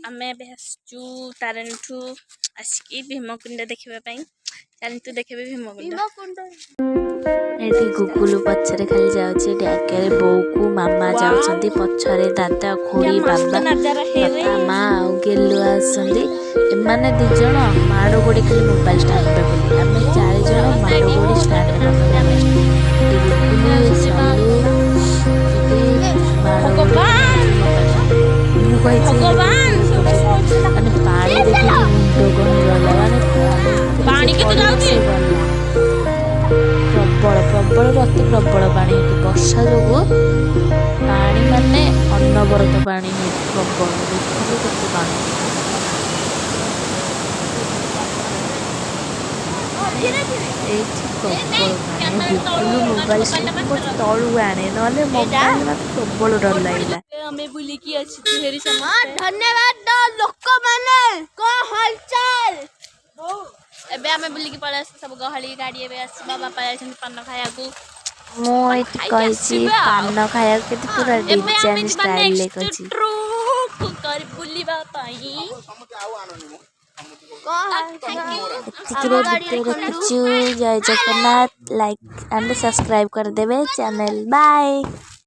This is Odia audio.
ଆମେ ଏବେ ଆସିଛୁ ତାରିଣୀଠୁ, ଆସିକି ଭୀମକୁଣ୍ଡ ଦେଖିବା ପାଇଁ। ଚାଲନ୍ତୁ, ଦେଖିବେ ଭୀମକୁଣ୍ଡ। ଏଠି ଗୁଗୁଲୁ ପଛରେ ଖାଲି ଯାଉଛି। ଏଠି ଆଗରେ ବୋଉକୁ ମାମା ଯାଉଛନ୍ତି, ପଛରେ ଦାଦା, ଖୁଡ଼ି, ବାବା, ବାପା, ମା ଆଉ ଗେଲୁ ଆସନ୍ତି। ଏମାନେ ଦି ଜଣ ମାଡ଼ ଗୋଡ଼ି ଖାଲି ମୋବାଇଲ ଷ୍ଟାଣ୍ଡ ହେବେ ବୋଲି। ଆମେ ଚାରି ଜଣ ମାଡ଼ ଗୋଡ଼ି ଷ୍ଟାଣ୍ଡ ହେବା ପାଇଁ। ଏଠି ଗୁଗୁଲୁ, ସାଲୁ ଏଠି ମାଡ଼ ଗୋଡ଼ି। ମୁଁ କହିଛି ମାନେ ପାଣି ଦେଖିକି ମୁଣ୍ଡ କଣ ହେଇଗଲା, ମାନେ ପାଣି କେତେ ଯାଉଛି? ଗଲା ପ୍ରବଳ, ପ୍ରବଳରୁ ଅତି ପ୍ରବଳ ପାଣି ଏଠି। ବର୍ଷା ଯୋଗୁଁ ପାଣି ମାନେ ଅନବରତ ପାଣି ହେଇଛି, ପ୍ରବଳ। ଦେଖନ୍ତୁ କେତେ ପାଣି। ଏଇଠି ପ୍ରବଳ ପାଣି। ଗୁଗୁଲୁ ମୋବାଇଲ ଷ୍ଟାଣ୍ଡ ତଳକୁ ଆଣେ, ନହେଲେ ମୋବାଇଲ ମତେ ପ୍ରବଳ ଡର ଲାଗିଲା। ଆମେ ବୁଲିକି ଆସିଛୁ ହେରି ସମସ୍ତେ। ଧନ୍ୟବାଦ ଲୋକମାନେ, କଣ ହାଲଚାଲ? ଏବେ ଆମେ ବୁଲିକି ପଳେଇ ଆସିଛୁ ସବୁ। ଗହଳି ଗାଡ଼ି ଏବେ ଆସିବ। ବାପା ଯାଇଛନ୍ତି ପାନ ଖାଇବାକୁ। ମୁଁ ଏଇଠି ଖାଇକି କହିଛି ଆସିବା ଆଉ। ପାନ ଖାଇବାକୁ, କେତେ ପୁରା ଏବେ ଆମେ ଡିଜାଇନ ଯିବା ଷ୍ଟାଇଲରେ ନେକ୍ସଟ କହିଛି। ଟ୍ରିପ୍ କରି ବୁଲିବା ପାଇଁ। କଣ? ଏତିକିରେ ଭିଡ଼ିଓ ରଖୁଛୁ। ଜୟ ଜଗନ୍ନାଥ। ଲାଇକ୍ ଆଣ୍ଡ ସବସ୍କ୍ରାଇବ୍ କରିଦେବେ ଚ୍ୟାନେଲ। ବାଏ।